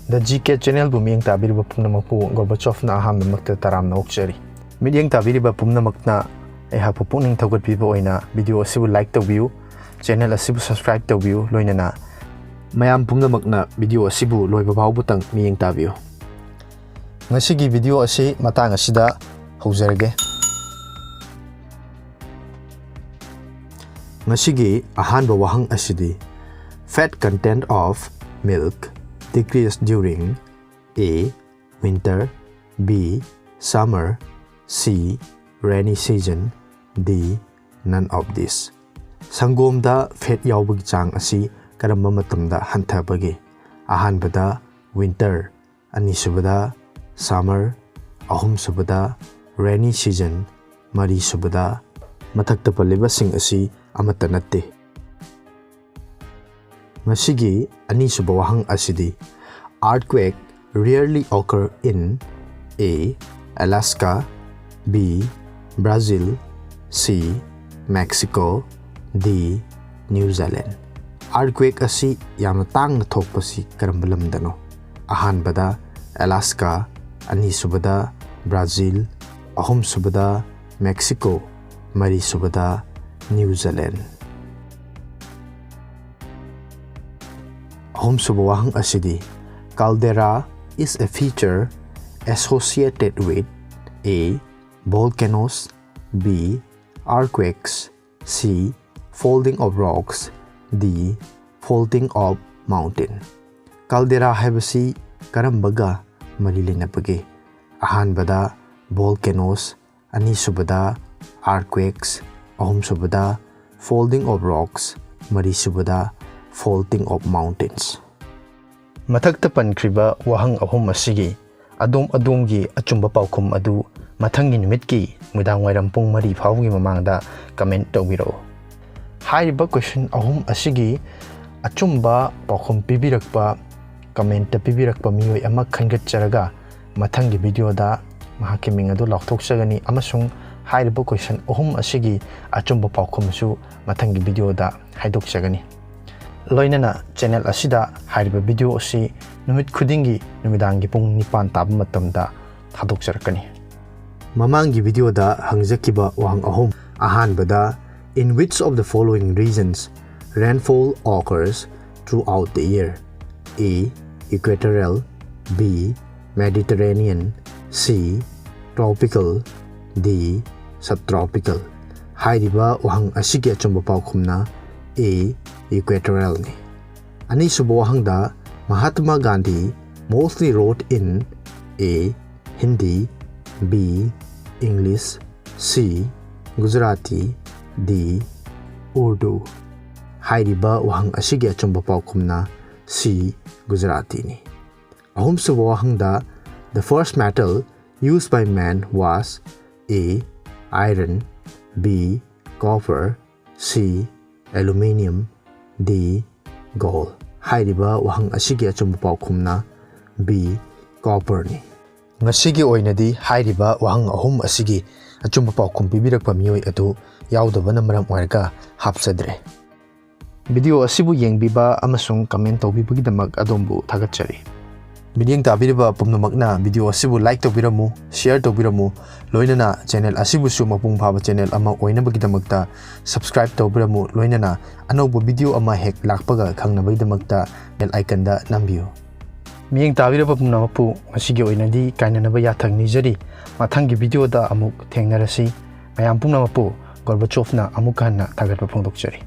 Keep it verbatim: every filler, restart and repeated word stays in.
The G K Channelꯕꯨ ꯃꯤꯠꯌꯦꯡ ꯇꯥꯕꯤꯔꯤꯕ ꯄꯨꯝꯅꯃꯛꯄꯨ ꯒꯣꯔꯕꯥꯆꯣꯚꯅ ꯑꯍꯥꯟꯕꯃꯛꯇ ꯇꯔꯥꯝꯅ ꯑꯣꯛꯆꯔꯤ꯫ ꯃꯤꯠꯌꯦꯡ ꯇꯥꯕꯤꯔꯤꯕ ꯄꯨꯝꯅꯃꯛꯅ ꯑꯩꯍꯥꯛꯄꯨ ꯄꯨꯛꯅꯤꯡ ꯊꯧꯒꯠꯄꯤꯕ ꯑꯣꯏꯅ video ꯑꯁꯤꯕꯨ like ꯇꯧꯕꯤꯌꯨ, channel ꯑꯁꯤꯕꯨ subscribe ꯇꯧꯕꯤꯌꯨ, ꯂꯣꯏꯅꯅ ꯃꯌꯥꯝ ꯄꯨꯝꯅꯃꯛꯅ video ꯑꯁꯤꯕꯨ ꯂꯣꯏꯕ ꯐꯥꯎꯕꯇꯪ ꯃꯤꯠꯌꯦꯡ ꯇꯥꯕꯤꯌꯨ꯫ ꯉꯁꯤꯒꯤ video ꯑꯁꯤ ꯃꯇꯥꯡ ꯑꯁꯤꯗ ꯍꯧꯖꯔꯒꯦ꯫ ꯉꯁꯤꯒꯤ ꯑꯍꯥꯟꯕ ꯋꯥꯍꯪ ꯑꯁꯤꯗꯤ, fat content of milk decrease during A, winter, B, summer, C, rainy season, D, none of this. ꯁꯪꯒꯣꯝꯗ fat ꯌꯥꯎꯕꯒꯤ ꯆꯥꯡ ꯑꯁꯤ ꯀꯔꯝꯕ ꯃꯇꯝꯗ ꯍꯟꯊꯕꯒꯦ? ꯑꯍꯥꯟꯕꯗ winter, ꯑꯅꯤꯁꯨꯕꯗ summer, ꯑꯍꯨꯝꯁꯨꯕꯗ rainy season, ꯃꯔꯤꯁꯨꯕꯗ ꯃꯊꯛꯇ ꯄꯜꯂꯤꯕꯁꯤꯡ ꯑꯁꯤ ꯑꯃꯠꯇ ꯅꯠꯇꯦ꯫ ꯉꯁꯤꯒꯤ ꯑꯅꯤꯁꯨꯕ ꯋꯥꯍꯪ ꯑꯁꯤꯗꯤ, earthquake rarely occur in A, Alaska, B, Brazil, C, Mexico, D, New Zealand꯫ Earthquake ꯑꯁꯤ ꯌꯥꯝꯅ ꯇꯥꯡꯅ ꯊꯣꯛꯄꯁꯤ ꯀꯔꯝꯕ ꯂꯝꯗꯅꯣ? ꯑꯍꯥꯟꯕꯗ Alaska, ꯑꯅꯤꯁꯨꯕꯗ Brazil, ꯑꯍꯨꯝꯁꯨꯕꯗ Mexico, ꯃꯔꯤꯁꯨꯕꯗ New Zealand꯫ ꯑꯍꯨꯝꯁꯨꯕ ꯋꯥꯍꯪ ꯑꯁꯤꯗꯤ, caldera is a feature associated with A, volcanoes, B, earthquakes, C, folding of rocks, D, faulting of mountain꯫ Caldera ꯍꯥꯏꯕꯁꯤ ꯀꯔꯝꯕꯒ ꯃꯔꯤ ꯂꯩꯅꯕꯒꯦ? ꯑꯍꯥꯟꯕꯗ volcanoes, ꯑꯅꯤꯁꯨꯕꯗ earthquakes, ꯑꯍꯨꯝꯁꯨꯕꯗ folding of rocks, ꯃꯔꯤꯁꯨꯕꯗ faulting of mountains꯫ ꯃꯊꯛꯇ ꯄꯟꯈ꯭ꯔꯤꯕ ꯋꯥꯍꯪ ꯑꯍꯨꯝ ꯑꯁꯤꯒꯤ ꯑꯗꯣꯝ ꯑꯗꯣꯝꯒꯤ ꯑꯆꯨꯝꯕ ꯄꯥꯎꯈꯨꯝ ꯑꯗꯨ ꯃꯊꯪꯒꯤ ꯅꯨꯃꯤꯠꯀꯤ ꯅꯨꯃꯤꯗꯥꯡ ꯋꯥꯏꯔꯝ ꯄꯨꯡ ꯃꯔꯤ ꯐꯥꯎꯕꯒꯤ ꯃꯃꯥꯡꯗ comment ꯇꯧꯕꯤꯔꯛꯎ꯫ ꯍꯥꯏꯔꯤꯕ question ꯑꯍꯨꯝ ꯑꯁꯤꯒꯤ ꯑꯆꯨꯝꯕ ꯄꯥꯎꯈꯨꯝ ꯄꯤꯕꯤꯔꯛꯄ, commentꯇ ꯄꯤꯕꯤꯔꯛꯄ ꯃꯤꯑꯣꯏ ꯑꯃ ꯈꯟꯒꯠꯆꯔꯒ ꯃꯊꯪꯒꯤ videoꯗ ꯃꯍꯥꯛꯀꯤ ꯃꯤꯡ ꯑꯗꯨ ꯂꯥꯎꯊꯣꯛꯆꯒꯅꯤ ꯑꯃꯁꯨꯡ ꯍꯥꯏꯔꯤꯕ question ꯑꯍꯨꯝ ꯑꯁꯤꯒꯤ ꯑꯆꯨꯝꯕ ꯄꯥꯎꯈꯨꯝꯁꯨ ꯃꯊꯪꯒꯤ videoꯗ ꯍꯥꯏꯗꯣꯛꯆꯒꯅꯤ꯫ ꯂꯣꯏꯅꯅ ꯆꯦꯅꯦꯜ ꯑꯁꯤꯗ ꯍꯥꯏꯔꯤꯕ ꯚꯤꯗꯤꯑꯣ ꯑꯁꯤ ꯅꯨꯃꯤꯠ ꯈꯨꯗꯤꯡꯒꯤ ꯅꯨꯃꯤꯗꯥꯡꯒꯤ ꯄꯨꯡ ꯅꯤꯄꯥꯟ ꯇꯥꯕ ꯃꯇꯝꯗ ꯊꯥꯗꯣꯛꯆꯔꯛꯀꯅꯤ꯫ ꯃꯃꯥꯡꯒꯤ ꯚꯤꯗꯤꯑꯣꯗ ꯍꯪꯖꯈꯤꯕ ꯋꯥꯍꯪ ꯑꯍꯨꯝ꯫ ꯑꯍꯥꯟꯕꯗ, in which of the following regions rainfall occurs throughout the year? A, equatorial, B, Mediterranean, C, tropical, D, subtropical꯫ ꯍꯥꯏꯔꯤꯕ ꯋꯥꯍꯪ ꯑꯁꯤꯒꯤ ꯑꯆꯨꯝꯕ ꯄꯥꯎꯈꯨꯝꯅ A, equatorialꯅꯤ꯫ ꯑꯅꯤꯁꯨꯕ ꯋꯥꯍꯪꯗ, Mahatma Gandhi mostly wrote in A, Hindi, B, English, C, Gujarati, D, Urdu꯫ ꯍꯥꯏꯔꯤꯕ ꯋꯥꯍꯪ ꯑꯁꯤꯒꯤ ꯑꯆꯨꯝꯕ ꯄꯥꯎꯈꯨꯝꯅ C, Gujaratina꯫ ꯑꯍꯨꯝꯁꯨꯕ ꯋꯥꯍꯪꯗ, the first metal used by man was A, iron, B, copper, C, aluminium, D, gold꯫ ꯍꯥꯏꯔꯤꯕ ꯋꯥꯍꯪ ꯑꯁꯤꯒꯤ ꯑꯆꯨꯝꯕ ꯄꯥꯎꯈꯨꯝꯅ B, copperꯅꯤ꯫ ꯉꯁꯤꯒꯤ ꯑꯣꯏꯅꯗꯤ ꯍꯥꯏꯔꯤꯕ ꯋꯥꯍꯪ ꯑꯍꯨꯝ ꯑꯁꯤꯒꯤ ꯑꯆꯨꯝꯕ ꯄꯥꯎꯈꯨꯝ ꯄꯤꯕꯤꯔꯛꯄ ꯃꯤꯑꯣꯏ ꯑꯗꯨ ꯌꯥꯎꯗꯕꯅ ꯃꯔꯝ ꯑꯣꯏꯔꯒ ꯍꯥꯞꯆꯗ꯭ꯔꯦ꯫ ꯚꯤꯗꯤꯑꯣ ꯑꯁꯤꯕꯨ ꯌꯦꯡꯕꯤꯕ ꯑꯃꯁꯨꯡ ꯀꯃꯦꯟ ꯇꯧꯕꯤꯕꯒꯤꯗꯃꯛ ꯑꯗꯣꯝꯕꯨ ꯊꯥꯒꯠꯆꯔꯤ꯫ ꯃꯤꯠꯌꯦꯡ ꯇꯥꯕꯤꯔꯤꯕ ꯄꯨꯝꯅꯃꯛꯅ ꯚꯤꯗꯤꯑꯣ ꯑꯁꯤꯕꯨ ꯂꯥꯏꯛ ꯇꯧꯕꯤꯔꯝꯃꯨ, ꯁꯤꯌꯔ ꯇꯧꯕꯤꯔꯝꯃꯨ, ꯂꯣꯏꯅꯅ ꯆꯦꯅꯦꯜ ꯑꯁꯤꯕꯨꯁꯨ ꯃꯄꯨꯡ ꯐꯥꯕ ꯆꯦꯅꯦꯜ ꯑꯃ ꯑꯣꯏꯅꯕꯒꯤꯗꯃꯛꯇ ꯁꯕꯁꯀ꯭ꯔꯥꯏꯕ ꯇꯧꯕꯤꯔꯝꯃꯨ, ꯂꯣꯏꯅꯅ ꯑꯅꯧꯕ ꯚꯤꯗꯤꯑꯣ ꯑꯃ ꯍꯦꯛ ꯂꯥꯛꯄꯒ ꯈꯪꯅꯕꯒꯤꯗꯃꯛꯇ ꯕꯦꯜ ꯑꯥꯏꯀꯟꯗ ꯅꯝꯕꯤꯌꯨ꯫ ꯃꯤꯠꯌꯦꯡ ꯇꯥꯕꯤꯔꯕ ꯄꯨꯝꯅꯃꯛꯄꯨ ꯉꯁꯤꯒꯤ ꯑꯣꯏꯅꯗꯤ ꯀꯥꯏꯅꯅꯕ ꯌꯥꯊꯪ ꯅꯤꯖꯔꯤ꯫ ꯃꯊꯪꯒꯤ ꯚꯤꯗꯤꯑꯣꯗ ꯑꯃꯨꯛ ꯊꯦꯡꯅꯔꯁꯤ꯫ ꯃꯌꯥꯝ ꯄꯨꯝꯅꯃꯛꯄꯨ ꯒꯣꯔꯕꯥꯆꯣꯚꯅ ꯑꯃꯨꯛ ꯍꯟꯅ ꯊꯥꯒꯠꯄ ꯐꯣꯡꯗꯣꯛꯆꯔꯤ꯫